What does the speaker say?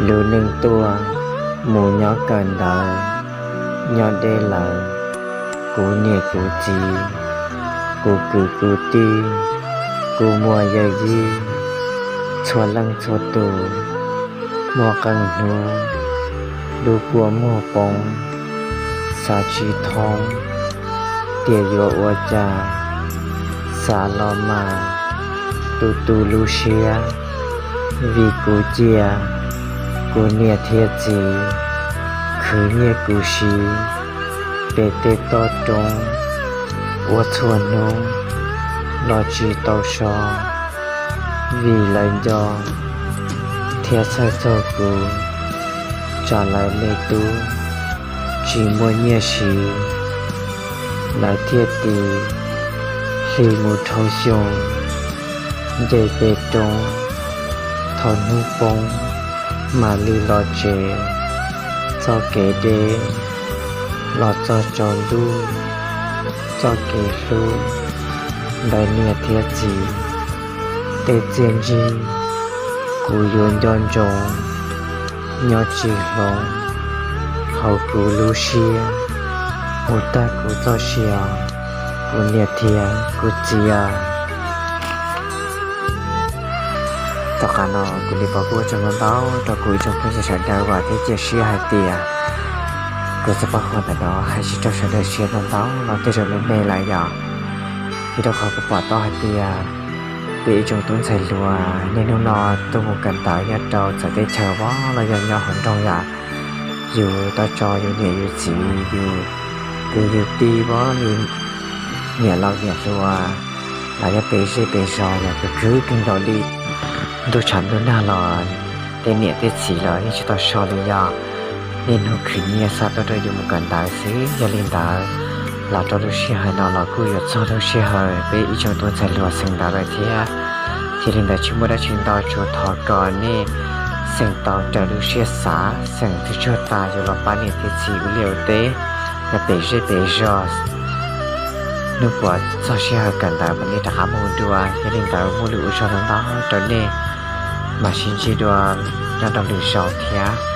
Lub neej tuaj mus nyob kawm ntawv, nyob deb lawm, kuv niam kuv txiv, kuv kwv kuv tij, kuv muaj yawm yij, txhua leej txhua tus, muaj qee hnub lub kua muag poob, xav tsis thoob tias yuav ua cas, xav los mas tu tu lub siab, vim kuv cia kuv niam thiab txiv khwv nyiaj kuv siv pem tej toj roob, ua txhua hnub los tsis tau so, vim lawv nco thiab txhawj txog kuv, tsam lawv me tub tsis muaj nyiaj siv, lawv thiaj tis hli mus dhau xyoo nce pem roob, thaum hnub poob mam li los tsev. Txoj kev deb los txog tsaus ntuj, txoj kev hlub ntawm niam thiab txiv, tej txiaj ntsig kuv yuav nco ntsoov, nyob tsis hloov hauv kuv lub siab, mus tag kuv txoj sia, kuv niam thiab kuv txiv. Tom qab no kuv li pom kuj ua tsaug ntau ntau rau kuv ib tsoom phooj ywg sawv daws uas thiab cia siab hais tias kuv txoj paj huam ntawm no hais tsis raug sawv daws siab ntau ntau los tej zaum me me lawm yom. Vim rau qhov kuv pom tau hais tias peb ib tsoom tub ntxhais hluas niaj hnub no tuaj mus kawm ntawv nyob rau txawv teb chaws vov los yog nyob hauv nroog yom, yus tau tso yus niam yus txiv, yus kwv yus tij vov, yus niam laus niam hluas los yog pem zej pem zos yog khwv khwv kawg nkaus li. Ntuj tshav ntuj nag los tej niam tej txiv los yeej tsis tau so li yog niaj hnub khwv nyiaj xa tuaj rau yus mus kawm ntawv xwb. Yog li ntawd los rau lub sij hawm no los kuj yuav txog lub sij hawm peb ib tsoom tub ntxhais hluas xeem ntawv lawm thiab. Yog li ntawd tsis muaj dab tsi ntau, tsuas thov kom nej xeem tau raws lub siab xav, xeem twg tsuag tas yuav los pab niam thiab txiv ua liaj ua teb, yog pem zej pem zos. Hnub puas txog sij hawm kawm ntawv mam li rov qab mus dua. Yog li ntawd muaj lus ua tsaug ntau ntau rau nej, mam sib ntsib dua nyob rau lwm zaus thiab.